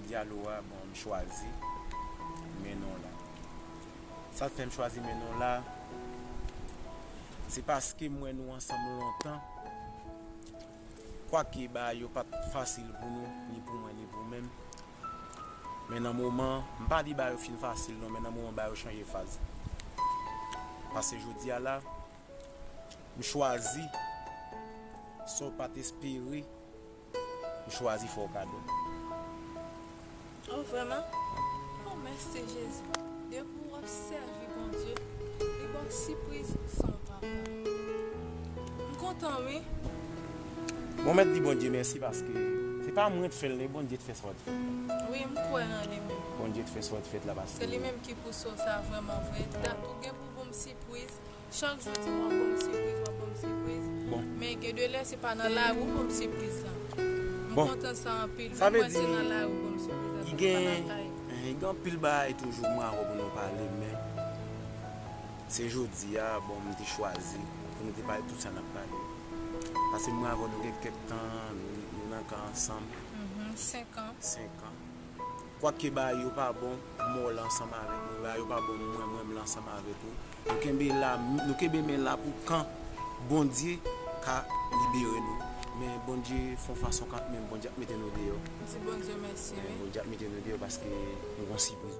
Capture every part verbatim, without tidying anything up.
Dialo a, bon, m chwazi mennen w la. Sa k fè m chwazi mennen w la, se paske m wè nou ansanm lontan. Kwake bagay yo pa t fasil pou nou, ni pou mwen, ni pou menm. Men nan moman, m pa di bagay yo fin fasil non, men nan moman bagay yo chanje faz. Paske jodi a la, m chwazi sa w pa t espere, m chwazi fè w kado. Oh, vrèman? Oh, mèsi Jezi. Depi w ap sèvi Bondye, li ba w sipriz san w pa pran. M kontan, wi. Bon, mèt di Bondye mèsi paske se pa mwen t fè l, men Bondye t fè sa w t fè. Wi, m kwè nan li menm. Bondye t fè sa w t fè la paske se li menm ki pouse w sa vrèman vre. Dat ou gen pou bon m sipriz. Chak jou di m w ap ban m sipriz, w ap ban m sipriz. Bon. Men gen de lè se pa nan lari w ban m sipriz la. M Bon. Kontan sa anpil. Sa Menm vle mwen se di nan lari w ban m sipriz la, li se pa gen, nan kay. Eh, li gen anpil bagay toujou mwen avè w pou nou pale, men se jodi a, bon, m te chwazi pou nou te pale tout sa n ap pale. Paske mwen avè w nou gen kèk tan, nou, nou nan kay ansanm. Mhm, senk an. Senk an. Kwake bagay yo pa bon, m wè w la ansanm avèk mwen. Bagay yo pa bon, mwen, mwen, m la ansanm avèk ou. Nou kenbe la, nou kenbe men la pou kan Bondye ka libere nou. Men Bondye fè yon fason kanmenm, Bondye ap mete nou deyò. Di Bondye mèsi, Men wi. Bondye ap mete nou deyò paske nou gon sipriz.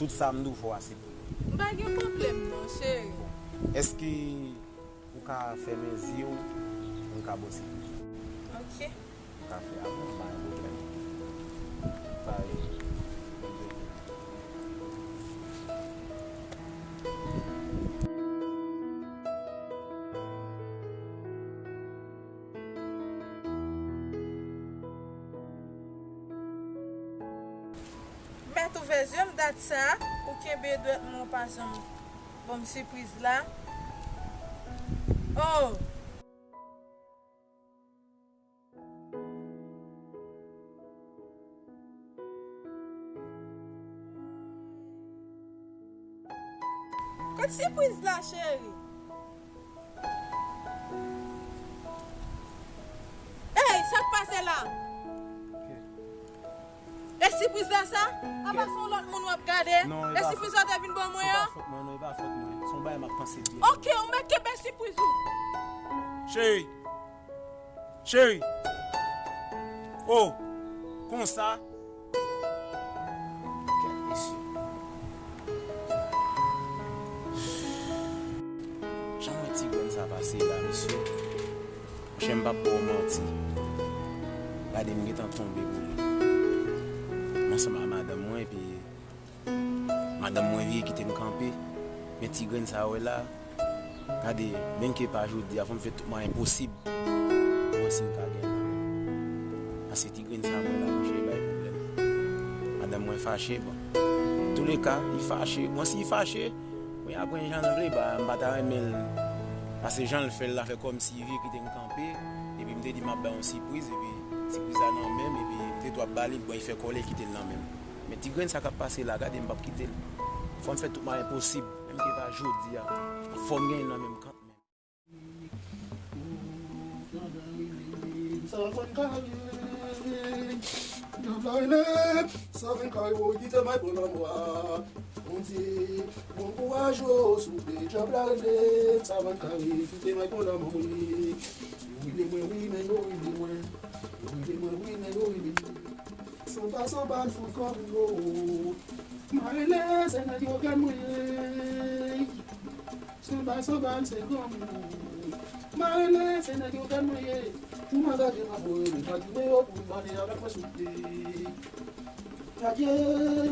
Tout sa m di w fò a se pou ou. M pa gen pwoblèm non, cheri. Èske ou ka fèmen zye w, m ka ba w sipriz la. Ok. Ou ka fè a, bon, pa gen pwoblèm. Pare. Mèt ouvè zye m dat sa, ou kenbe dwèt mwen, ou pa janm ban m sipriz la. Oh! Kot sipriz la, cheri? Ey, sa k pase la? Ok. E sipriz la sa? Apa se yon lòt moun w ap gade? Non, e sipriz la w te vin ban mwen an? Se pa fòt mwen, non, e pa fòt mwen. Se yon bagay m ap panse byen. Ok, ou mèt kenbe sipriz ou. Cheri, Cheri. Oh, konsa. Kèt mesye. Jan mwen ti grenn sa pase la, mesye. Monchè, m p ap ba w manti. Gade, m gentan tonbe pou li. M ansanm ak madanm mwen, epi Madanm mwen vire kite m kanpe, men ti grenn sa w wè la, gade, menm ke pa jodi a, fò m fè tout mwayen posib pou wè si m ka gen l nan men l. Paske ti grenn sa m wè la, monchè, li bay pwoblèm. Madanm mwen fache, bon. Touleka, li fache. Bon, si li fache, men apre jan l vle, ba, m pa ta renmen l. Paske jan l fè l la, fè kòmsi li vire kite m kanpe, epi m te di m ap bay yon sipriz, epi sipriz la nan men m, epi m te tou ap ba li l, bon, li fè kòlè, li kite l nan men m. Men ti grenn sa k ap pase la, gade m p ap kite l. Fò m fè tout mwayen posib, menm ke pa jodi a, fò m gen l nan men m kanmenm. Sa konn kare, nan vayne, sa konn kare, woy, kite may pou lanmò a. Bondye, bon kouraj, o, souple, djab la rele, sa konn kare, kite may pou lanmò, wi. Yo rele mwen, wi, men yo rele mwen. Yo rele mwen, wi, men yo rele mwen. Sanba, sanba, n fout kòb nou. M a rele, se nèg yo gad mwen ye. Sanba, sanba, n se granmoun. M a rele, se nèg yo gad mwen ye. Jou m angaje m a voye, m pa di yo pou m pale avèk mwen souple. Adye,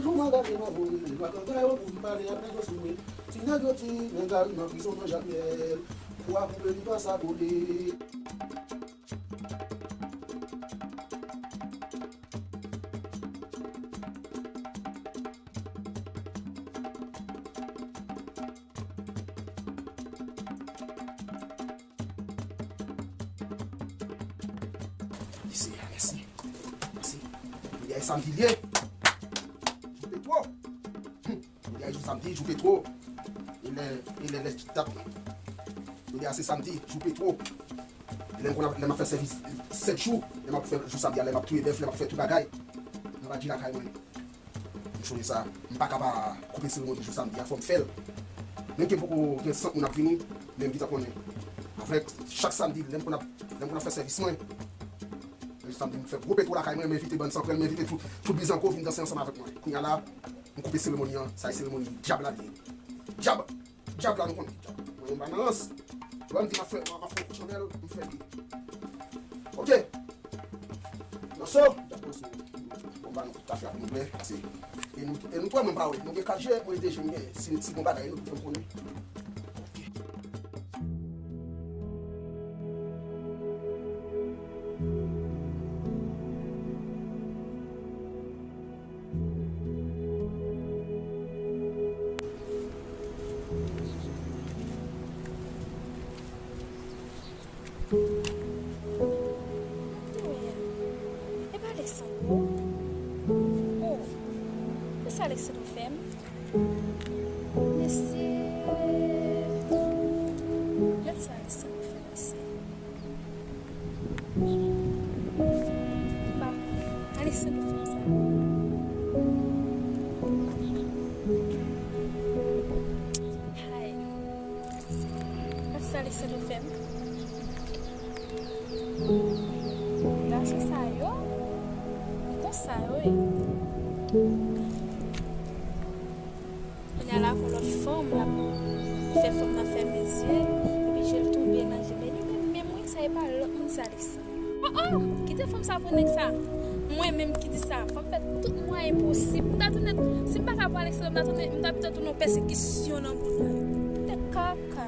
jou m angaje m a voye, m pa kanta yo pou m pale avèk yo souple. Ti nèg yo di, men gari nan prizon nan Jakmèl. Pou a koupe li pa sa kole. Mèsi, mèsi, mèsi. Jodi a e samdi l ye. Jou Petwo. Jodi a jou samdi, jou Petwo. E lè, e lè, lè, dat. Jodi a se samdi, jou Petwo. Lè m konn ap, lè m ap fè sèvis sèt jou, lè m ap fè jou samdi a, lè m ap touye bèf, lè m ap fè tout bagay. Badji lakay mwen. M chonje sa. M pa ka pa koupe seremoni jou samdi a, fò m fè l. Menm ke poko gen sant moun ap vini, men m gentan konnen. Avèk chak samdi, lè m konn ap, lè m konn ap fè sèvis mwen, lè samdi m fè gwo petwo lakay mwen, m envite bann sanprèl, m envite tout, tout Bizango vin danse ansanm avèk mwen. Kounye a la, m koupe seremoni an, sa e seremoni dyab la li ye. Dyab! Dyab la nou konnen. Dyab. Mwen menm pa nan rans. Lè m di m ap fè, m ap fè yon chanèl, m fè li. Ok. Manso. Dyab manso. Bon, ba nou tafya pou nou bwè. Pase. E nou, e nou twò mwen pa wè. Nou gen kat je, mwen de je m gen. Si, si gon bagay, nou fè m konnen. Ok. Antoya, e pa Alexandro? Oh, kisa Alexandro fè m? Mesye, gad sa Alexandro fè m, mesye. Pa, Alexandro fè m sa. Hay. Gad sa Alexandro fè m. Gason sa yo, m konsa yo ye. Kounye a la, gon lòt fanm, l ap fè fanm nan fèmen zye l, epi je l tonbe nan je l. Men li menm, menm wi, sa e pa lòt moun, se Alexandre. Oh, oh! Kite fanm sa pran nèg sa. Mwen menm ki di sa, fò m fè tout mwayen posib. M ta tounen, si m pa ka pran Alexandre, m ta tounen, m ta pito tounen yon pèsekisyon nan mond la. Tèt kaka.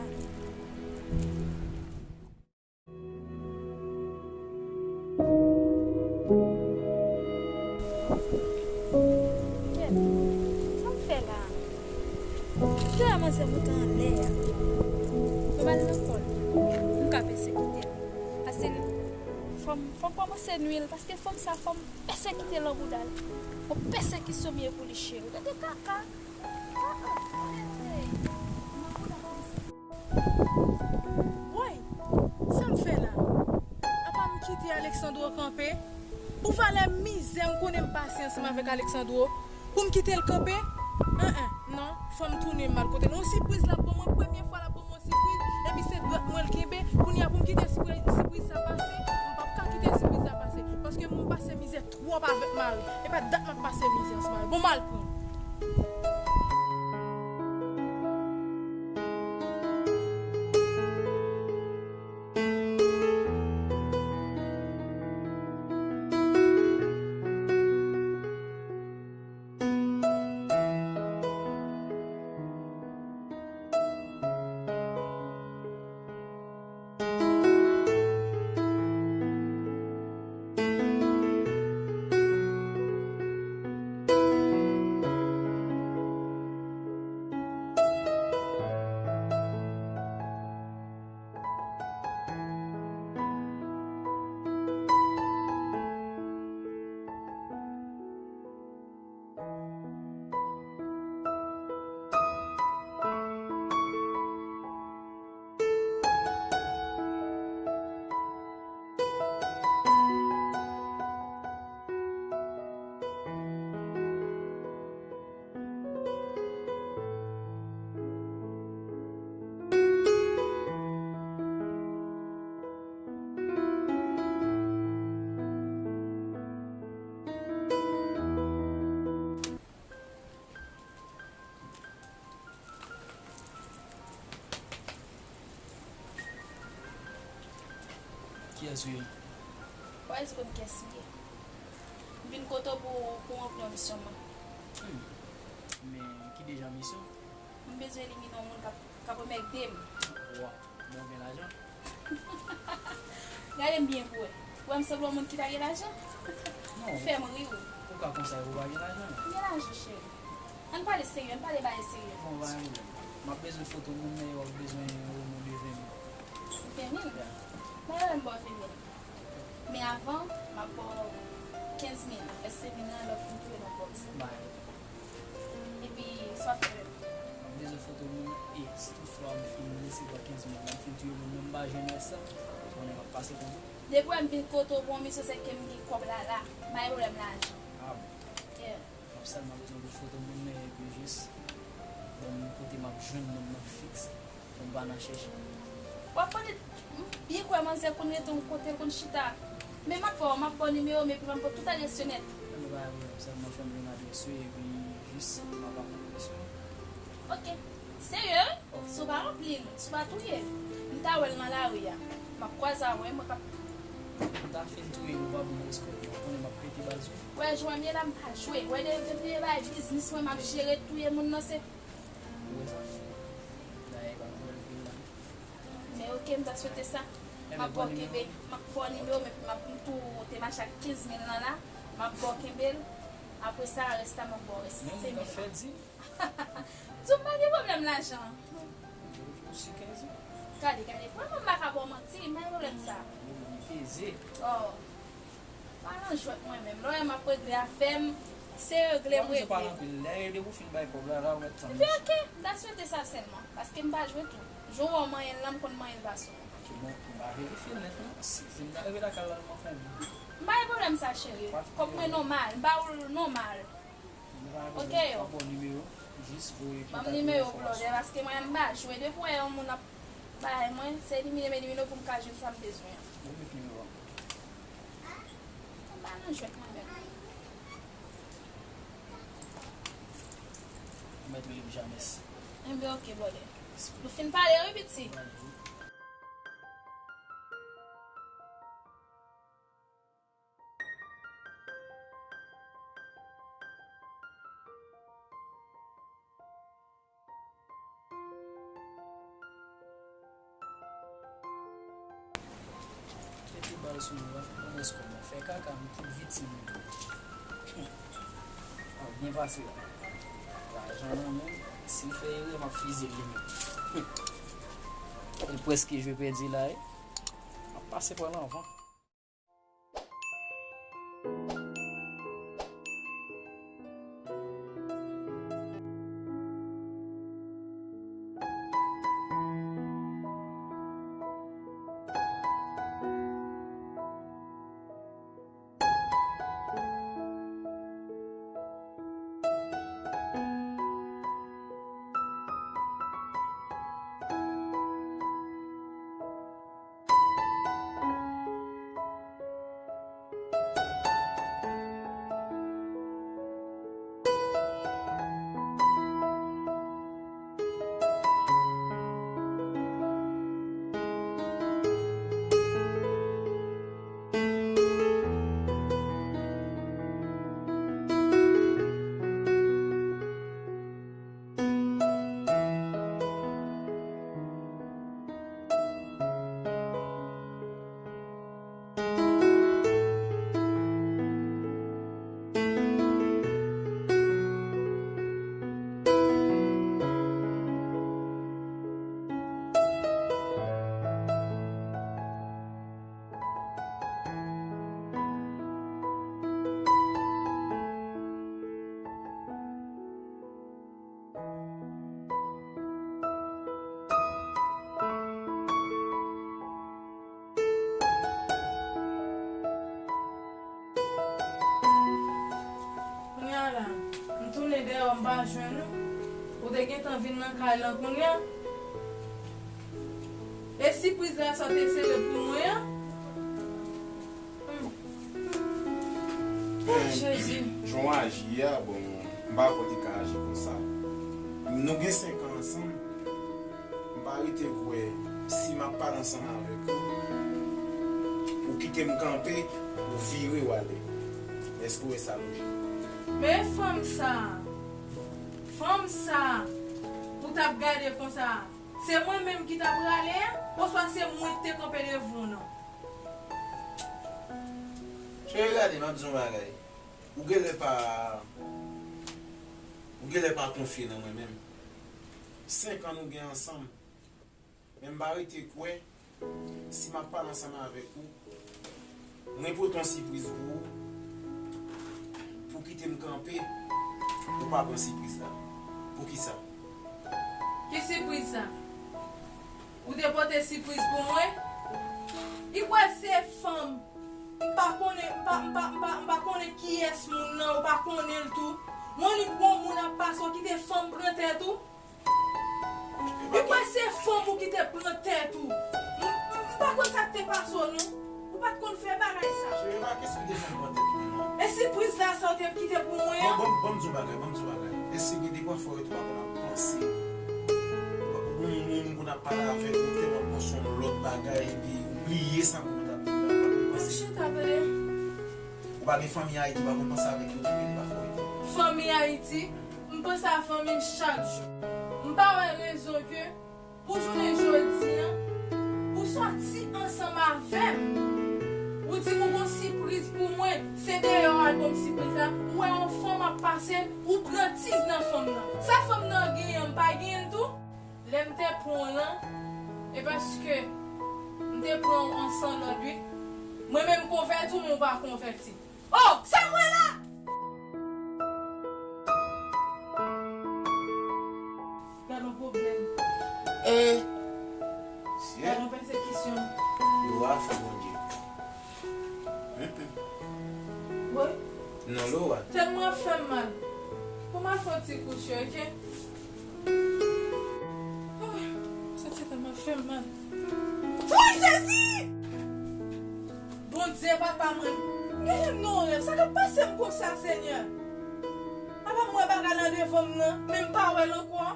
Kèt, sa m fè la? Kè a manzè moute anlè a. Mwen pa nan kò l. M ka pèsekite l. Paske fò m, fò m kòmanse nui l. Paske fanm sa, fò m pèsekite l nan bouda l. Yon pèsekisyon m ye pou li, cheri. Gade kaka. Woy, sa m fè la? Apa m kite Alexandro kanpe? Pou valè mizè m konnen m pase ansanm avèk Alexandro, pou m kite l kanpe? An, an, non, fò m tounen m al kote l. Yon sipriz l ap ban mwen, premye fwa l ap ban mwen yon sipriz, epi se dwèt mwen l kenbe. Kounye a pou m kite sipriz, sipriz sa pase, m p ap ka kite sipriz sa pase, paske m pase mizè twòp avèk mari. E pa dat m ap pase mizè ansanm avè l. Bon, m al pran l. Kiyès ou ye? Ou pa bezwen konn kiyès m ye. M vin kote w pou, pou ranpli yon misyon mwen. Hmm. Men ki deja misyon? M bezwen elimine yon moun k ap, k ap anmède m. Wa, men w gen lajan? Gade m byen pou wè. Ou wè m sanble yon moun ki pa gen lajan? Non. Ou fè m ri, wi. Ou ka konsa epi w pa gen lajan? M gen lajan, cheri. Ann pale serye, ann pale bagay serye. Bon, pa gen pwoblèm. M ap bezwen foto moun, men w ap bezwen yon remon de ven mil. Ven mil? Ya. Mwen menm ba w ven mil. Men avan, m ap ba w kenz mil. Fè senk mil lan lè w fin touye nan bòks. Bay. Epi, sa w ap fè menm? M ap bezwen foto moun, e si tout fwa m fin resevwa kenz mil lan, m fin touye moun, menm m pa jwenn rès la, konnen m ap pase konsa. Depi w wè m vin kote w pou yon misyon, se ke m gen kòb la la. M pa gen pwoblèm lajan. A bon. Sèlman bezwen pran foto moun nan epi jis ban m kote m ap jwenn moun nan fiks, pou m pa nan chèche. W ap konnen, m byen kwè manzè konn rete yon kote l konn chita. Men m ap ba w, m ap ba w nimewo m epi m ap ba w tout adrès yo nèt. Anben pa gen pwoblèm, sèlman fè m jwenn adrès yo epi jis m ap akonpli misyon an. Oke. Serye wi? Si w pa ranpli l, si w pa touye l, m ta wè l nan lari a. M ap kwaze avè w, mwen k ap. M ta fin touye l, ou pa ban m reskò, ou konnen m ap pete baz wi. Wè, jwè m ye la, m pa jwe. Wè, de, depi e bay biznis mwen, m ap jere touye moun nan, se. Ou wè sa? Dayè, e pa m pral fè l la. Men oke, m ta swete sa. M ap ba w kenbe, m ap ba w nimewo m, epi m ap tou te mache ak kenz mil lan la, m ap ba w kenbe l. Apre sa, rès la, m ap ba w rès senk mil lan. Di m pa gen pwoblèm lajan. Gade, gade, vrèman m pa ka ba w manti, m pa gen pwoblèm sa. Oh. Pa nan jwèt mwen menm. Lè w wè m ap regle afè m, se regle m regle. Epi oke, m ta swete sa sèlman. Paske m pa jwe tou. Jan w wè w manyen l lan, m konn manyen l pase w. Oke, bon, m pa verifye l nèt non. Si, si m ta rive lakay la, m ap fè m. M pa gen pwoblèm sa, cheri. Kòb mwen nòmal, m ba ou l nòmal. Oke yo. Ban m nimewo blòdè, paske mwen m pa jwe. Depi w wè yon moun ap bay mwen, se elimine m elimine w pou m ka jwenn sa m bezwen an. M pa nan jwèt mwen menm. Ou mèt rele m James. Enben oke, blòdè. Nou fin pale wi, piti. Mete bal sou mwen, omwens kòman fè kaka, m tout vitim li. Al byen pase la. Lajan nan men m, si l fè erè, m ap fize l li menm. Li prèske jwe pèdi la, wi. M ap pase pran l anvan. Kounye a la, m tounen dèyè w, m pa jwenn ou. Ou te gentan vin nan kay lan kounye a. E sipriz la sa w te sere pou mwen an? Hmm. Oh, Jezi. Jan w aji a, bon, m pa kwè w te ka aji konsa. Nou gen senk an ansanm. M pa rete kwè si m ap pale ansanm avèk ou, ou kite m kanpe, ou vire w ale. Èske w wè sa lojik? Men fanm sa, fanm sa, ou t ap gade konsa, se mwen menm ki t ap rale a, oswa se mwen ki te kanpe devan w nan? Cheri, gade, m ap di w yon bagay. Ou genlè pa, ou genlè pa konfye nan mwen menm. Senk an nou gen ansanm. Men m pa rete kwè, si m ap pale ansanm avèk ou, mwen pote yon sipriz pou ou, pou kite m kanpe, ou pa pran sipriz la. Poukisa? Ki sipriz sa? Ou te pote sipriz pou mwen? Li kwè se fanm. M pa konnen, m pa, m pa, m pa, m pa konnen kiyès moun nan, ou pa konnen l tou. Mwen li bon moun ap pase w kite fanm pran tèt ou. Ou kwè se fanm ou ki te pran tèt ou? M, m, m pa konn sa k te pase w non. Ou pa t konn fè bagay sa. Cheri, e pa kesyon de fanm pran tèt ou non. E sipriz la sa w te kite pou mwen an? Bon, bon, bon, m di w bagay, bon, m di w bagay. E si gen de pwa fò yo tou pa konn ap panse. Ou moun moun konn ap pale avèk ou, te pral panse yon lòt bagay, epi ou bliye sa moun nan t ap di w la, ou pa konn panse. Chita, tande. Ou pa gen fanmi Ayiti, ou pa konn panse avèk yo tou, gen de pwa fò yo tou. Fanmi Ayiti? M panse a fanmi m chak jou. M pa wè rezon ke pou jounen jodi a, ou sòti ansanm avè m. Ou di m ou gon sipriz pou mwen, se deyò w al ban m sipriz la, ou wè yon fanm ap pase, ou pran tiz nan fanm nan. Sa fanm nan genyen, m pa genyen l tou? Lè m te pran w lan, e paske m te pran w an san lòd wi. Mwen menm konvèti w, men w pa konvèti. Oh, sa mwen la! Gad yon pwoblèm. E, gad yon pèsekisyon. Lwa fè Bondye. Mm, mm. Wi. Non, Lwa. Tèt mwen ap fè m mal. Pou m al fè yon ti kouche, oke? Oh, sa tèt mwen ap fè m mal. Woy, Jezi! Bondye, papa mwen, genyen m nan yon rèv. Sa k ap pase m konsa, Senyè? Papa m wè bagay lan devan m nan, men m pa wè l ankò.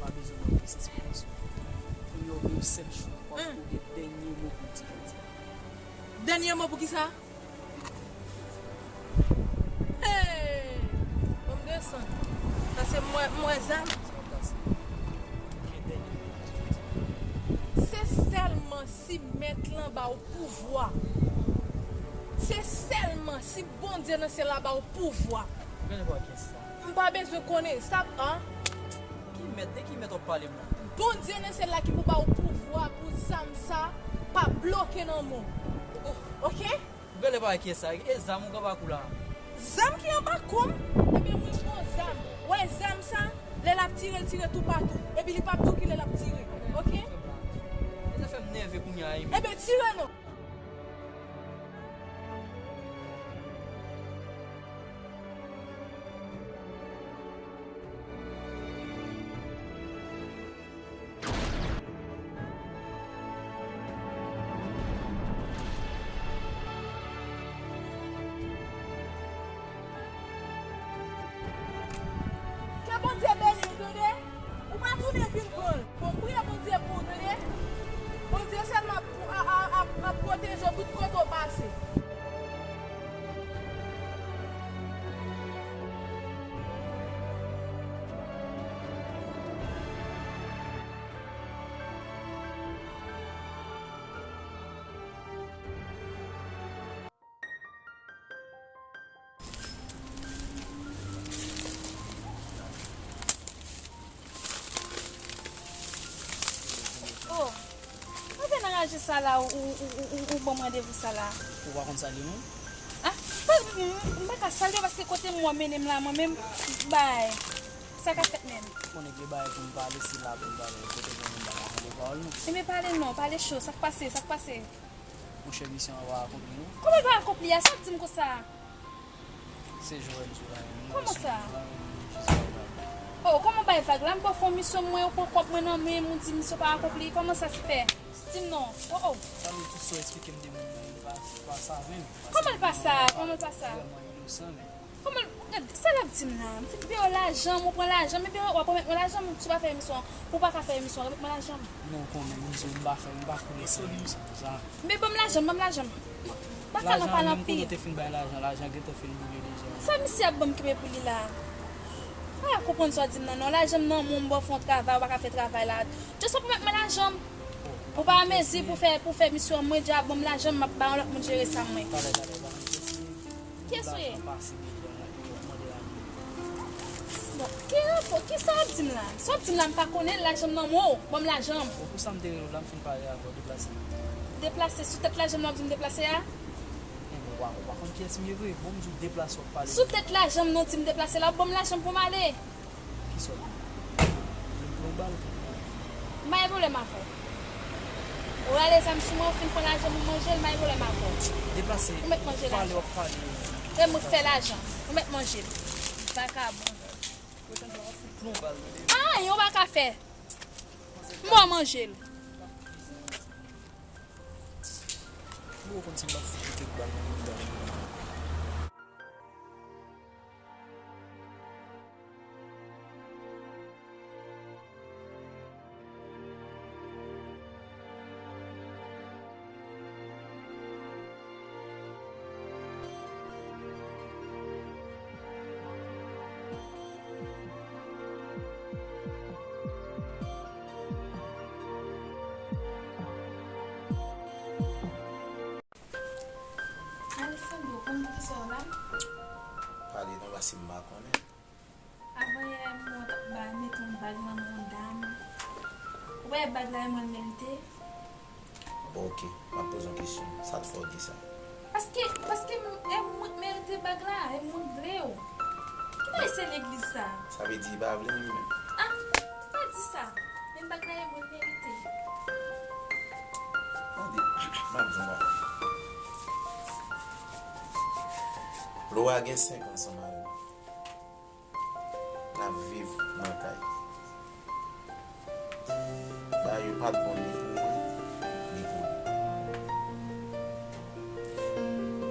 Pa bezwen mande sensibitè sou mwen. Pou yon menm sèl jou, w ap koute dènye mo pou m di jodi a. Dènye mo pou kisa? Hey! Bon, m desann. Paske m wè, m wè zam. Se sèlman si mèt lan ba w pouvwa. Se sèlman si Bondye nan syèl la ba w pouvwa. Gade bò kès sa. M pa bezwen konnen. Sa, an? Ki mèt, de ki mèt w ap pale m la? Bondye nan syèl la ki pou ba w pouvwa pou zam sa pa bloke nan men w. Oke? Gade pa kiyès sa, e zam ou gen anba kou la? Zam ki anba kou m? Ebyen, mwen gon zam. Wè zam sa, lè l ap tire, l tire toupatou. Epi li p ap di w kilè l ap tire. Oke? E sa fè m nève kounye a, wi. Ebyen, tire non. Ke Bondye beni w, tande? Ou pa tounen vin pran l. Bon, priye Bondye pou w, tande? Bondye sèlman ap, ap, ap, ap pwoteje w tout kote w pase. Oh, mwen vin nan raje sa la ou, ou, ou, ou, ou ban m randevou sa la. Ou pa konn salye moun? Ah, m, m, m pa ka salye paske kote m wè mennen m la, mwen menm, bay. Sa ka fèt menm? Konnen gen bagay pou m pale, se la pou m pale, kote pou m pale, pale pawòl nou. Enben pale non, pale cho, sa k pase, sa k pase? Monchè, misyon an pa akonpli non. Kòman l pa akonpli a? Sa w ap di m konsa? Se Joel m sou la menm. Kòman sa? Oh, kòman w bay vag la? M ba w fè yon misyon mwen, ou pran kòb mwen nan men m, ou di misyon pa akonpli. Kòman sa se fè? Di m non. Oh, oh. Sa vle tout sa w eksplike m de moun nan, li pa, li pa sa menm. Kòman l pa sa? Kòman l pa sa? Vrèman inosan, men. Kòman, gad, sa l ap di m la? M fin peye w lajan m, ou pran lajan m, ebyen w ap remèt mwen lajan m, si w pa fè emisyon an, ou pa ka fè emisyon an, remèt mwen lajan m. Non, konnen, m di w m pa fè, m pa koule san emisyon konsa. Men ban m lajan m, ban m lajan m. M pa ka nan pale anpil. Menm kote w te fin bay lajan, lajan gentan fin boule deja. Sa misye ap ban m kenbe pou li la? M pa ka konprann sa w di m nan, non. Lajan m nan men w, m ba w fè yon travay, ou pa ka fè travay la. Just remèt mwen lajan m. Ou pa an mezi pou fè, pou fè misyon an, mwen di a ban m lajan m, m ap ba yon lòt moun jere sa m mwen. Talè, talè, talè. Kiyès ou ye? Bon, ki rapò? Kisa w ap di m la? Sa w ap di m la, m pa konnen l, lajan m nan men w, ban m lajan m. Bon, pou sa m te rele w la, m fin pale avè w, deplase. Deplase? Sou tèt lajan m nan w ap di m deplase a? Enben, w pa, w pa konn kiyès m ye vre. Bon, m di w deplase, w ap pale. Sou tèt lajan m nan w di m deplase la, w ap ban m lajan m pou m ale. Kisa w di? Vin pran bal. M pa gen pwoblèm avè w. Ou rale zam sou mwen, ou fin pran lajan m, ou manje l, m pa gen pwoblèm avè w. Deplase. Ou mèt manje lajan. Pale, w ap pale. E mwen k fè lajan. Ou mèt manje l. Vakabon. Ou tande w ap fout pran bal, tande. Anyen ou pa ka fè. M ba w manje l. Ou konn si m ap fout kèk bal nan mouda. Alexandro, konn poukisa w la? Pale non, paske m pa konnen. Avanyè m wè w t ap ba, mete yon bag nan men yon dam. Ou pa wè bag la e mwen l merite? Bon, oke, m ap poze yon kesyon. Sa t fè w di sa? Paske, paske m, e mwen k merite bag la, e mwen k vle w. Ki bagay se legliz sa? Sa vle di li pa vle m li menm? Ah, pa di sa. Men bag la e mwen l merite. Tande, m ap di w yon bagay. Laura gen senk an ansanm avè m. N ap viv nan kay. Bagay yo pa t bon ni pou mwen, ni pou li.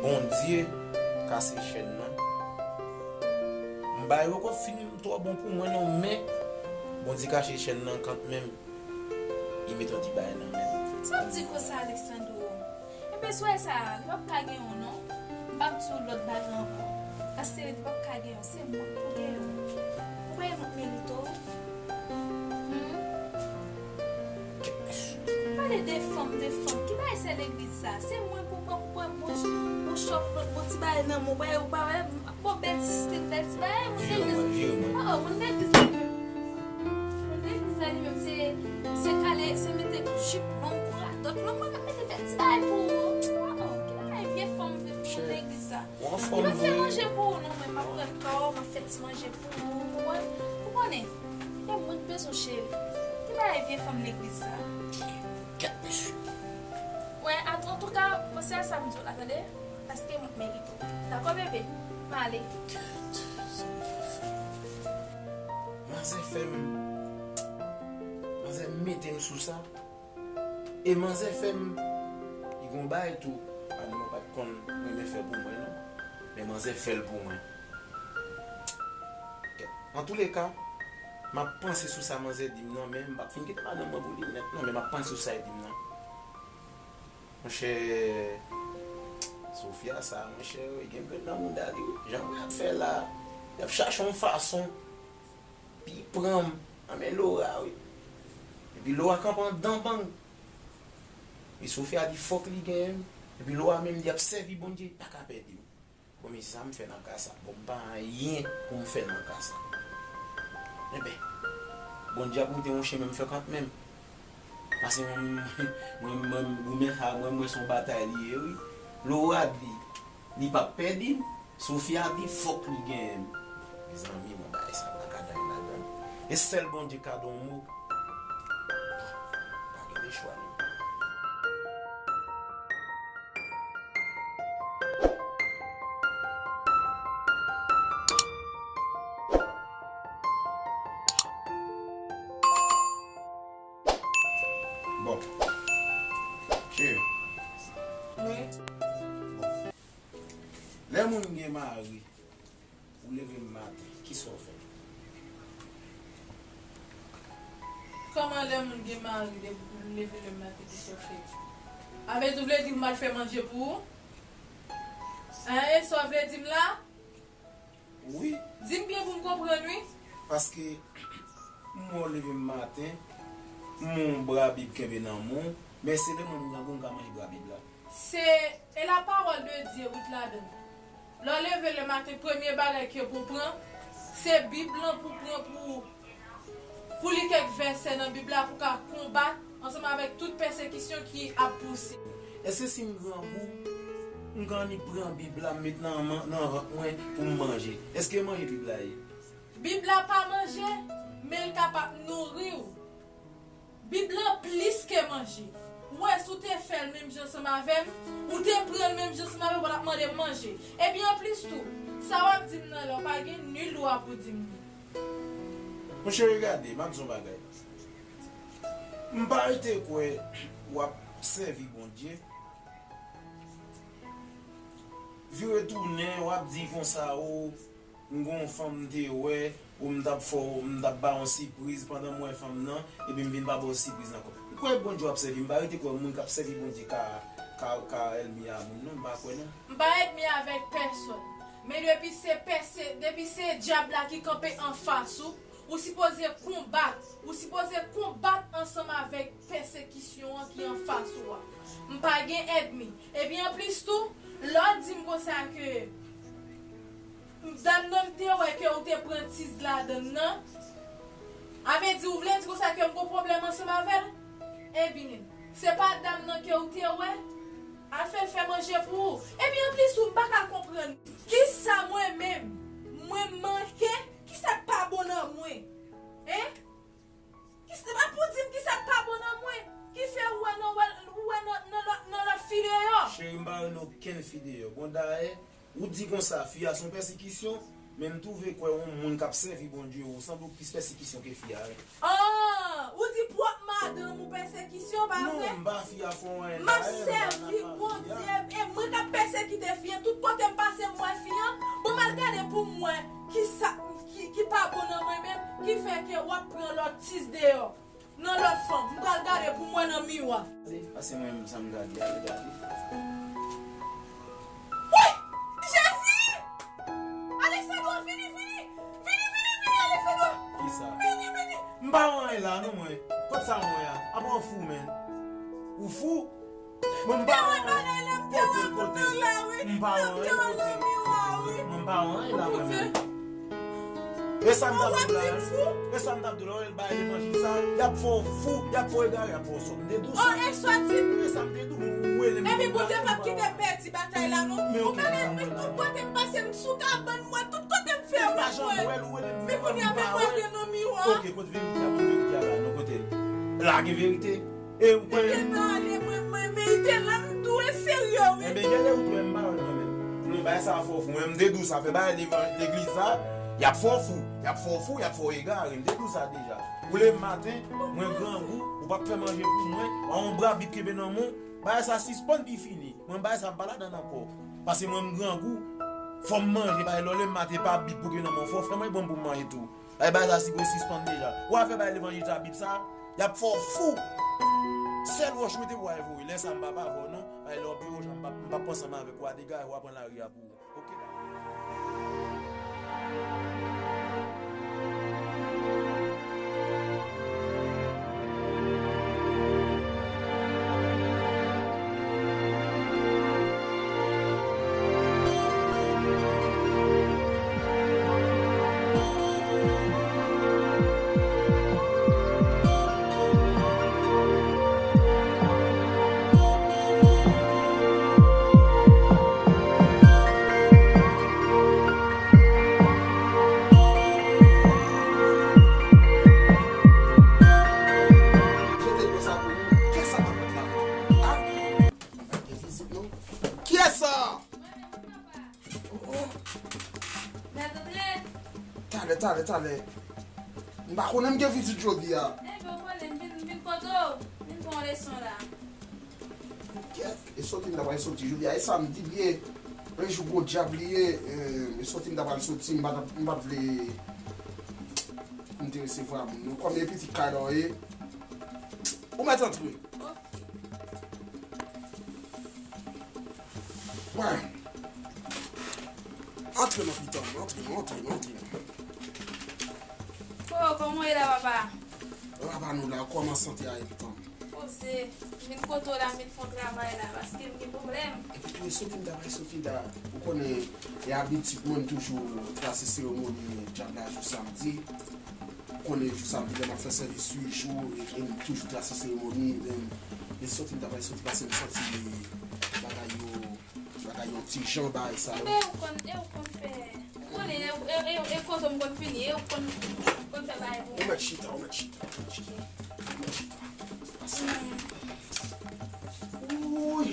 Bondye kase chèn nan. M bay yo konfime m twò bon pou mwen non, men Bondye kase chèn nan kantmenm. Li mete yon ti bagay nan men m. Sa w di konsa, Alexandro? Ebyen, swè sa a, li p ap ka gen yon non. M p ap di w lòt bagay ankò. Paske li p ap ka gen yon, se mwen k pou gen yon. Ou pa wè mwen k merite w? Hmm? Pale de fanm, de fanm. Ki bagay se legliz sa? Se mwen pou pran, pou pran bon, bon chòf, bon ti bagay nan men w. Ou pa wè, bon, bèl ti stil, bèl ti bagay, moun legliz. Oh, oh, moun legliz la li menm. Moun legliz la li menm, se, se kale, se mete jip long, kou radòt long, mwen mèt mete bèl ti bagay pou ou. Oh, oh, ki bagay vye fanm, vye fanm moun legliz sa. Li pa fè manje pou ou non, mwen m ap pran kò w, m ap fè ti manje pou ou, ou konprann? Ou konnen, e mwen k bezwen cheri. Ki bagay vye fanm legliz sa? Kèt mesye. Wè, an, antouka, panse a sa m di w la, tande? Paske mwen k merite w. Dakò, bebe? M ale. Manzè fè m, manzè mete m sou sa. E manzè fè m, li gon bagay tou. Pale mwen pa t konn renmen fè pou mwen, non. Men manzè fè l pou mwen. Antouleka, m ap panse sou sa manzè di m nan, men m p ap fin kite madanm mwen pou li nèt, non, men m ap panse sou sa l di m nan. Monchè, Sofia sa, monchè, wi, gen grenn nan mouda li, wi. Jan mwen ap fè la, y ap chache yon fason pou y pran m nan men Laura, wi. Epi Laura kanpe anndan bank. E Sofia di fòk li genyen m. Epi Laura menm di y ap sèvi Bondye, pa ka pèdi m. Bon, men sa m fè nan ka sa? Bon, m pa anyen pou m fè nan ka sa. Enben, Bondye ap mete yon chemen m fè kantmenm. Paske mwen, mwen, mwen, goumen sa, mwen, mwen se yon batay li ye, wi. Laura di, li p ap pèdi m. Sofia di, fòk li genyen m. Mezanmi, mwen, bagay sa pa ka dany ladan. E sèl Bondye ka di yon mo. Pa gen de chwa, non. Bon. Cheri. Wi. Bon. Lè moun gen mari, Ou leve maten, kisa w fè? Kòman lè moun gen mari depi pou l leve le maten, kisa w fè? Avè di w vle di m al fè manje pou ou? Hein, e sa w vle di m la? Wi. Di m byen pou m konprann wi. Paske m wè w leve maten, m wè yon bra Bib kenbe nan men w, men se lè mwen m grangou m ka manje bra Bib la. Se e la parole de Dieu ou t ladan. Lè w leve le maten, premye bagay ke pou w pran, se Bib lan pou w pran pou pou li kèk vèsè nan Bib la pou w ka konbat ansanm avèk tout pèsekisyon ki ap pouse. Èske si m grangou, m ka annik pran Bib la m met nan nan vant mwen pou m manje? Èske manje Bib la ye? Bib la pa manje, men l kapab nouri w. Bib lan plis ke manje. Ou wè si w te fè l menm jan ansanm avè m, ou te pran l menm jan ansanm avè m, w t ap mande m manje. Epi anplis tou, sa w ap di m nan la, w pa gen nil dwa pou w di m li. Monchè, gade, m ap di w yon bagay. M pa rete kwè w ap sèvi Bondye. Vire tounen, w ap di konsa, o, m gen yon fanm m te wè, o m t ap fè w, m t ap ba w yon sipriz pandan m wè fanm nan, epi m vin pa ba w sipriz ankò. M kwè Bondye w ap sèvi, m pa rete kwè moun k ap sèvi Bondye ka, ka, ka ènmi a moun non, m pa kwè non. M pa ènmi avèk pèsòn. Men depi se pèse, depi se dyab la ki kanpe anfas ou, ou sipoze konbat. Ou sipoze konbat ansanm avèk pèsekisyon an ki anfas ou a. M pa gen ènmi. Epi anplis tou, lè w di m konsa ke dam nan m te wè ke ou te pran tis ladan l nan, avè di ou vle di konsa ke m gon pwoblèm ansanm avè l? Ebyen, se pa dam nan ke ou te wè? Al fè l fè manje pou ou. Epi anplis tou, m pa ka konprann. Kisa mwen menm, mwen manke? Kisa k pa bon nan mwen? Hein? Kisa, pa pou di m kisa k pa bon nan mwen? Ki fè ou wè nan, wè, ou wè nan, nan lòt, nan lòt fi deyò? Cheri, m pa wè nan okenn fi deyò. Bon, dayè, ou di konsa, fi a se yon pèsekisyon, men m twouve kwè yon moun k ap sèvi Bondye, ou sanble w plis pèsekisyon ke fi a, wi. Ah! Ou di pwòp madanm ou pèsekisyon, pa vre? Non, m ba fi a fon anyen. M ap sèvi Bondye, e mwen k ap pèsekite fi an. Tout kote m pase, m wè fi an. Bon, m al gade pou m wè kisa ki, ki pa bon nan mwen menm, ki fè ke w ap pran lòt tis deyò. Nan lòt fanm, m pral gade pou m wè nan miwa. Pase mwen menm sa m gade a, gade. Woy! Jezi! Alexandro, vini, vini! Vini, vini, vini, Alexandro! Kisa? Vini, vini! M pa wè anyen la non mwen. Kot sa mwen a? Apa w fou, menn? Ou fou? Mwen m pa wè anyen. Kote l, kote l? M pa wè anyen, kote l? Mwen m pa wè anyen la mwen menm. E sa m t ap di w la, e sa m t ap di w la, w wè l bay levanjil sa, y ap fè w fou, y ap fè w egare, y ap fè w sòt. M te di w sa. E sa m te di w, ou rele m. Epi Bondye p ap kite m pèdi batay la non. Ou konnen mwen tout kote m pase m sou kabann mwen, tout kote m fè wè mwen. Men kounye a men mwen gen nan miwa. Ok, kote verite a, kote verite a la non, kote l? La gen verite. E ou kwè. Mwen gentan ale mwen, mwen, men li te la m tou e serye wi. Enben genlè ou t wè m pa wè l mwen menm. Mwen bay sa fò fou, mwen m te di w sa fè bagay legliz sa, y ap fè w fou, y ap fè w fou, y ap fè w egare, m te di w sa deja. Ou leve maten, mwen grangou, ou p ap fè manje pou mwen, w a yon bra Bib kenbe nan men w, bagay sa sispann pi fini. Mwen bagay sa m pa ladan l ankò. Paske mwen m grangou, fò m manje, paske lè w leve maten pa Bib pou gen nan men w, fò w fè manje pou m manje tou. Ay bagay sa sipoze sispann deja. Ou a fè bay levanjil sa Bib sa, y ap fè w fou. Sèl wòch mwen te pou al voye. Lè sa m pa pa vò non. Ay lè w pi woch m pa m pa pran ansanm avèk ou a dega ou a pran lari a pou ou. Ok. Jete dlo sa pou nou. Kiyès sa nan pòt la? A? Gen vizit non. Kiyès sa? Oh, oh. Talè, talè, talè. M pa konnen m gen vizit jodi a. Enben, ou konnen m vin, m vin kote w. Vin pran leson la. Kèt, e soti m ta pral soti jodi a, e samdi l ye. Yon jou gwo dyab li ye, eh, m soti, m ta pral soti, m pa t, m pa t vle pou m te resevwa moun. Nou kòm e pitit kay la w ye, ou mèt antre. Wè. Antre non, pitit, antre non, antre non, antre non. Oh, kòman w ye la, papa? Papa nou la, kòman sante a ye, pitit? Poze, m vin kote w la, m vin fè yon travay la, paske m gen pwoblèm. Epi tou, e soti m ta pral soti la. Ou konnen, e abitid mwen, m toujou trase seremoni dyab la jou samdi. Ou konnen jou samdi, lè m ap fè sèvis uit jou, e, e m toujou trase seremoni, e m, e soti m ta pral soti, paske m santi bagay yo, bagay yo ti jan bagay sa yo. Enben, ou konn, e ou konn fè. Ou konnen, e, e, e, e kote m konn fini, e ou konn, konn fè bagay pou mwen. Ou mèt chita, ou mèt chita, ou mèt chita. Ou mèt chita. Pase. Wouy!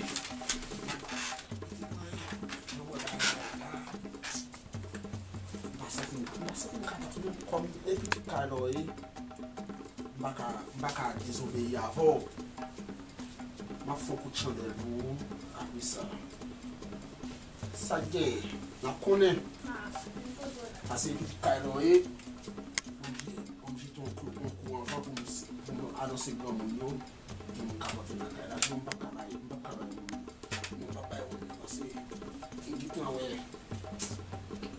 Pase, pase, pase, kòm e pitit kay la w ye. M pa ka, m pa ka dezobeyi avè w. M ap fè yon kout chandèl pou ou. Apre sa, sa k genyen? N ap konnen. Pase pitit kay la w ye. Ban m je-, ban m jete yon kou, yon kou anvan pou m, pou m anonse granmoun yo. Gen moun k ap antre nan kay la. Sinon, m p ap ka bay, m p ap ka bay moun. M p ap bay moun nan, se m gentan wè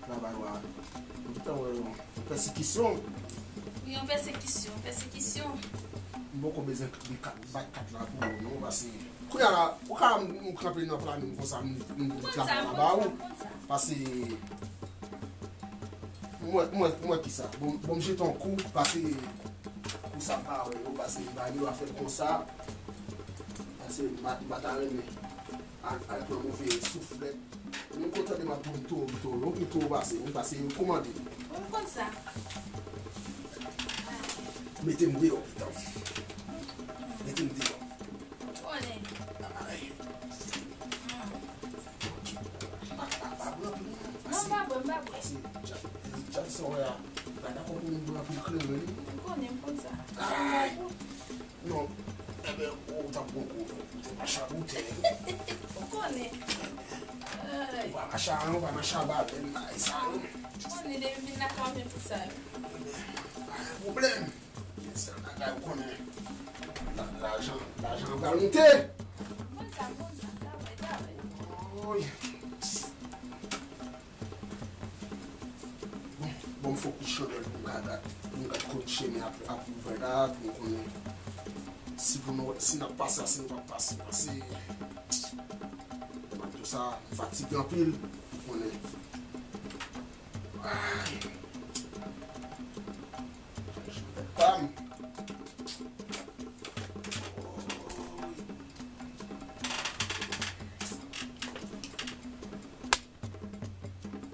travay w a. M gentan wè yon, yon pèsekisyon. Wi, yon pèsekisyon, pèsekisyon. M poko bezwen de kat, bay kat la pou ou non, paske kounye a la, ou ka m kanpe nan planin konsa, m, m di travay la ba ou. Paske, m wè, m wè, m wè kisa. Bon, bon, m jete yon kou, paske kou sa m pa wè yo, paske m pa gen dwa fè l konsa. Paske m pa, m pa ta renmen al, al pran move souflèt. Menm kote m ap pran towo, towo, yo gen towo pase, wi, pase yo komande. Ou konn sa. Mete m deyò, pitit. Mete m deyò. Konnen. Ay. Ok. Pa, pa, pa bwè anpil non. Non, m pa bwè, m pa bwè. Pase dyab, dyab sa w wè a, m pa dakò pou moun bwè anpil kleren, wi. M konnen, m konn sa. Ay. Non, enben, ou t ap pran kou, ou te mache a boutèy. Ou konnen. Ay. Ou pa mache a, ou pa mache a balèn, bagay sa yo. Ou konnen, depi m vin lakay, m jwenn tout sa yo. Enben, pa gen pwoblèm. Men sèl bagay ou konnen, la, lajan, lajan an pral moute. M konn sa, m konn sa. Travay, travay. Woy. Bon, bon, m fòk kou chandèl pou m ka gad, pou m gad kot chemen ap, ap ouvè la, pou m konnen si pou nou, si n ap pase, si nou p ap pase, pase. M ap di w sa, m fatige anpil, ou konnen. Ay. Chandèl pa m.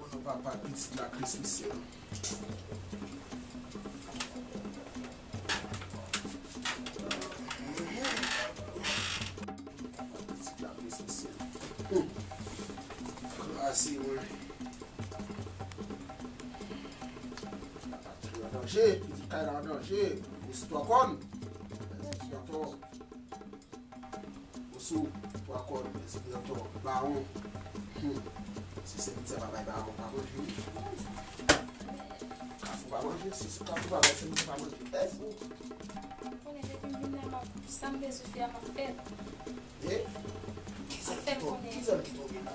O non papa, pitit la, Kris, mesye. Papa, pitit la, Kris, mesye. Hmm. Krasi mwen. Papa, pitit la an danje, pitit kay la an danje. Mesye Twa Kòn. Mesye Twa Kòn. Osou, Twa Kòn, Ezibyantò, Bawon. Hmm. Si se pizza pa bay Bawon, pa manje wi. Kafou pa manje, si se Kafou pa bay, se pizza pa manje. Ey, ou. Konnen depi m vin la, m ap, sa m bezwen fè a, m ap fè l. E? Kizèl ki tonbe, kizèl ki tonbe la?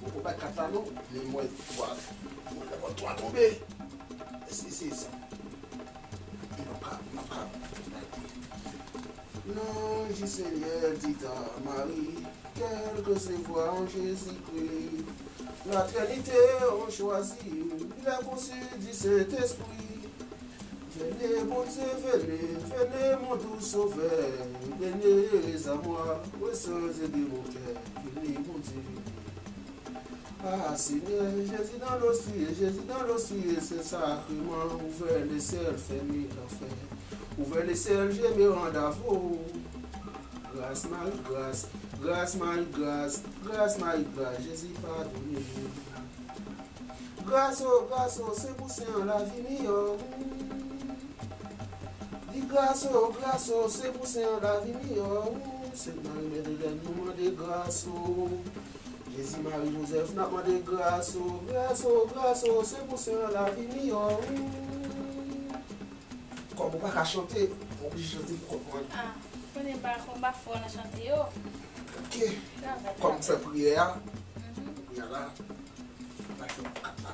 Bon, ou bay kat la non, men mwen, twa, mwen, mwen, twa tonbe. E si se sa. M ap ka, m ap ka. Non, Jisèl, Jisèl, Tita, Mari, kèl ke se vwa an Jezikri, la Trinité an chwazi, il est conçu du Saint-Esprit. Venez, Bondye, venez, venez, mon doux Sauveur, venez à moi, ô saints de mon cœur, venez, Bondye, venez. Ah, Seigneur, Jésus dans l'hostie, Jésus dans l'hostie, c'est sacrement, ouvert le ciel, fermez l'enfer. Ouvert le ciel, je me rends à vous. Gras, Mari, gras, gras, Mari, gras, gras, Mari, gras, Jezi padone. Gras o, gras o, se pou Sen an lavi miyò. Di gras o, gras o, se pou Sen an lavi miyò. Sent Mari, Mè de Lèn, nou mande gras o. Jezi, Mari, Jozèf, n ap mande gras ou, gras ou, gras ou, se pou se yon lavi miyò. Kòm ou pa ka chante, ou oblije chante pou kòb mwen. Ah, konnen m pa, m pa fò nan chante yo. Ok. Travay, kòm ou fè travay. Priyè a, mhm, priyè la, m pral fè yon kat la.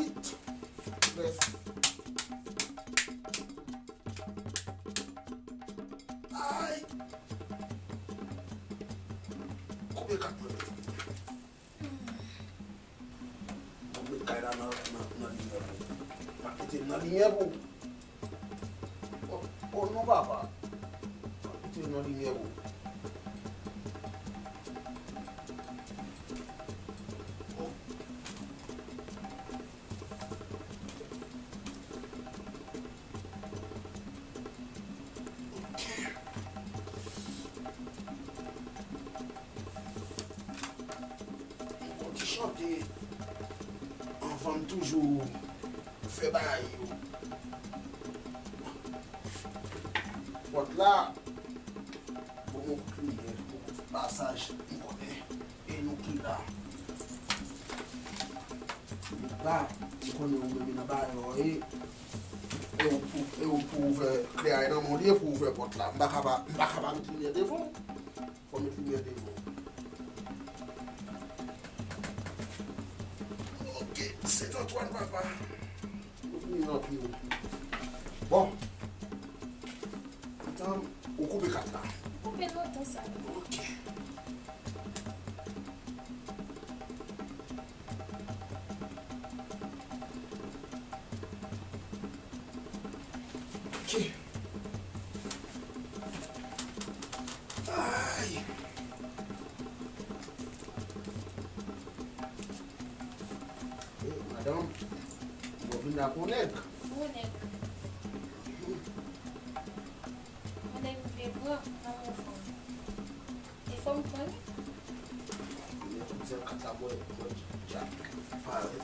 Uit, nèf. Ay! Koupe kat mwen. Koupe kay la nan, nan, nan limyè pou. Pa kite m nan limyè pou. Oh, oh non, papa. Pa kite m nan limyè pou. Oh. Ok. M konn ti chante anvan m toujou fè bagay yo. Pòt la, bon, yon kout limyè, yon kout pasaj, m konnen. E nou ki la. Nou la, m konnen ou menm nan bagay yo ye. E ou pou, e ou pou ouvè, klè a nan men w li ye pou ouvè pòt la. M pa ka pa, m pa ka pa met limyè devan w. Fò met limyè devan w. Ok, Sent Antwàn, papa. Ou vini nan pye w. Bon. Antann, ou koupe kat la. Ou koupe lontan sa. Ok. Ok. Ay. Eh, madanm, mwen vin la pou nèg. Pou nèg. Yon nèg m te pran nan yon fanm. E fanm pran li. Mwen konn se kat la mwen, mwen dja pare.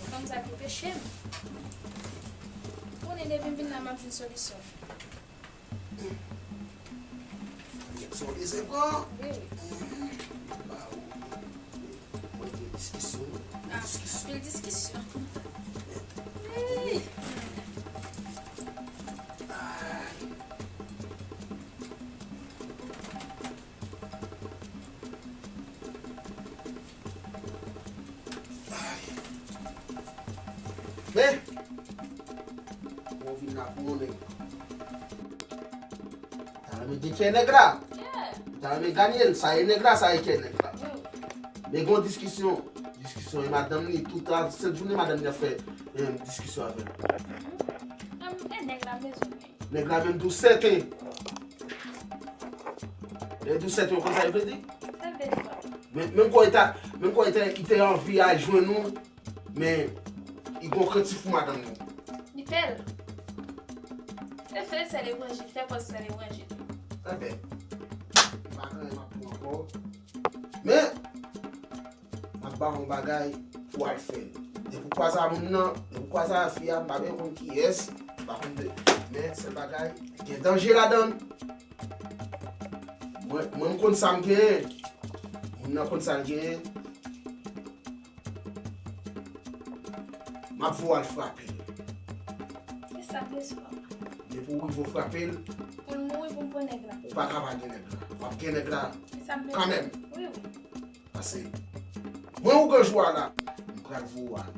Fanm sa ki peche m. Konnen depi m vin la, m ap jwenn solisyon. Sou dezèv an? Wi. Ba ou. Mwen gen diskisyon. Ah, diskisyon. Anpil diskisyon. Wi. Ay. Ay. Men, mwen vin la pou yon nèg. Ou ta renmen gen kè nèg la? Yeah. Ou ta renmen gade l, sa e nèg la, sa e kè nèg la. Wi. Men gen yon diskisyon, diskisyon e madanm li, tout a, sèt jounen madanm li ap fè, em, diskisyon avè l. Em, e nèg la bezwen. Nèg la menm di w sèten. Lè di w sèten, ou konn sa l vle di? Sa l vle di? Men, menm kò li ta, menm kò li te, li te anvi al jwenn ou, men li gon krentif pou madanm li. Li pè l. E fè sè levanjil, fè pòz sè levanjil. Enben, m pa gen anyen m ap di w ankò. Men, m ap ba w yon bagay pou w al fè. Depi w kwaze a moun nan, depi w kwaze a fi a, m pa byen konn kiyès, m pa konn de, men sèl bagay, gen danje ladan l. Mwen, mwen m konn sa m genyen. Moun nan konn sa l genyen. M ap voye w al frape l. Kisa k bezwen? Depi w rive w frape l, pou l mouri pou m pran nèg la. Ou pa ka pa gen nèg la. W ap gen nèg la. Kisa m bezwen? Kanmenm. Wi, wi. Pase mwen ou gen jou a la, m pral voye w al.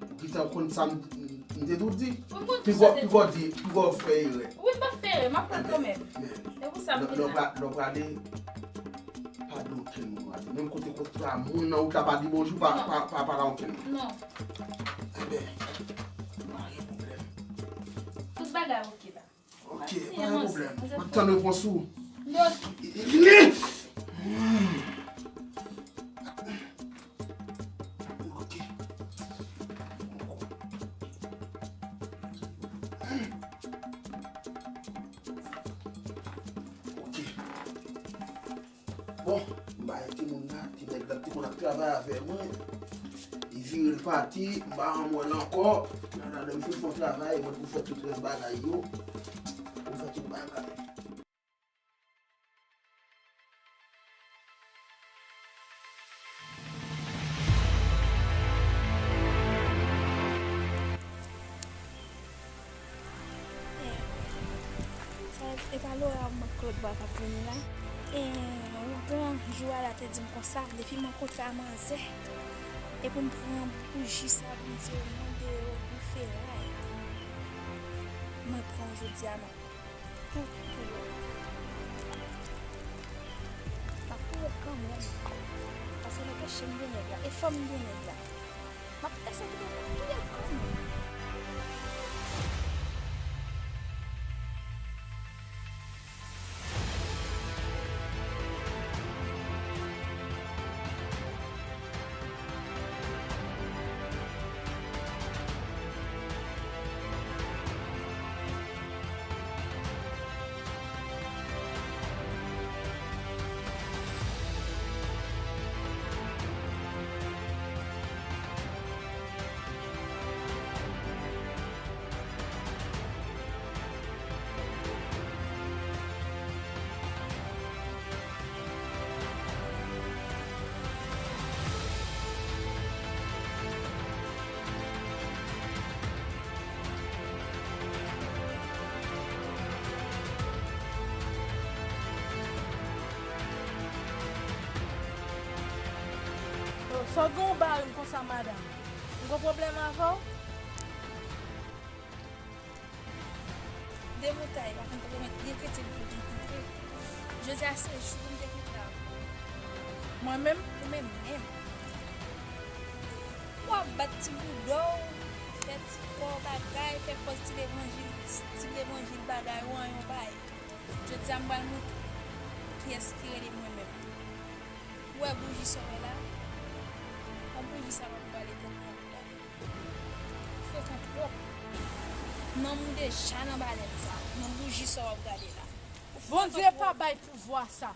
Ou gentan konn sa m, m, m te tou di. Ou konn tou sa m te di. Pigò, pigò di, pigò fè erè. Wi, m p ap fè erè, m ap pran kanmenm. Men, men. Se pou sa m vin la. Lè w prale, pa di okenn moun. Menm kote, kote la, moun nan wout la pa di bonjou, pa, pa, pa pale a okenn moun. Non. Enben, pa gen pwoblèm. Tout bagay oke la. Ok, pa gen pwoblèm. M ap tann repons ou. Ok. Ok. Bon, m bay timoun la, ti nèg la, ti moun ap travay avè mwen. Tire l pati, m pa janm wè l ankò. Nan, nan, nan, m fin fè yon travay, mwen pou fè tout rès bagay yo. Pou fè tout bagay. Sa e pa Laura ak Claude Bois k ap vini la. E, lontan jou a la te di m konsa, depi m rankontre a manzè, e pou m pran bouji sa pou m tire mwen deyò pou feray. Mwen pran jodi a, mwen tout pou yo. M ap touye l kanmenm. Paske m ap peche m gen nèg la. E fò m gen nèg la. M ap eseye kite m touye l kanmenm. Sa w gen w bare m konsa, madanm? M gen pwoblèm avè w? Demoutay, pa konn te pwomèt li ekritil pou l te kontre. Jodi a se jou pou m te kontre avè w. Mwen menm? Ou menm menm. W ap bat ti bouda w, fè ti kò w bagay, fè pòz ti levanjil, ti levanjil bagay ou an yon bay. Jodi a m pral montre kiyès ki rele mwen menm. Ou wè bouji sa w wè la? Yon bouji sa pa pou ale tèt nan ou la. Frekan twòp. Nanm ou deja nan balèn sa. Nan bouji sa w ap gade la. Ou frekan twòp. Bondye pa bay pouvwa sa.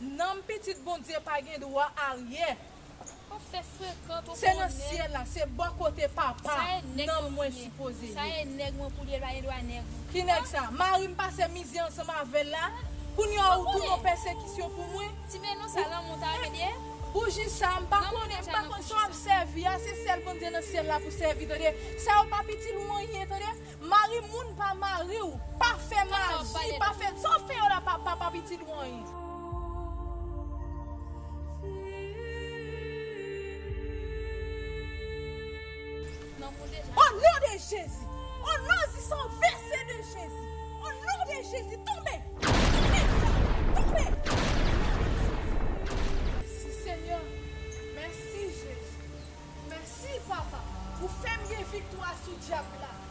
Nanm pitit Bondye pa gen dwa arye. Ou fè frekan twòp. Se nan syèl la, se bò kote papa nanm mwen sipoze ye. Sa e nèg mwen pou li, li pa gen dwa nèg ou. Ki nèg sa? Mari m pase mizè ansanm avè l la. Kounye a ou tounen yon pèsekisyon pou mwen. Ti menon sa lanmou ta vle di. Bouji sa, m pa konnen, m pa konn sa w ap sèvi a, se sèl Bondye nan syèl la pou sèvi, tande. Sa yo pa pitit ou anyen, tande. Mari moun pa mari w, pa fè maji, pa fè, sa w fè yo la pa, pa, pa pitit ou anyen. O non de Jezi! O non di san vèse de Jezi! O non de Jezi! Tonbe! Tonbe! Tonbe! Mèsi, Senyè! Mèsi, Jezi! Mèsi, Papa! Ou fè m gen viktwa sou dyab la!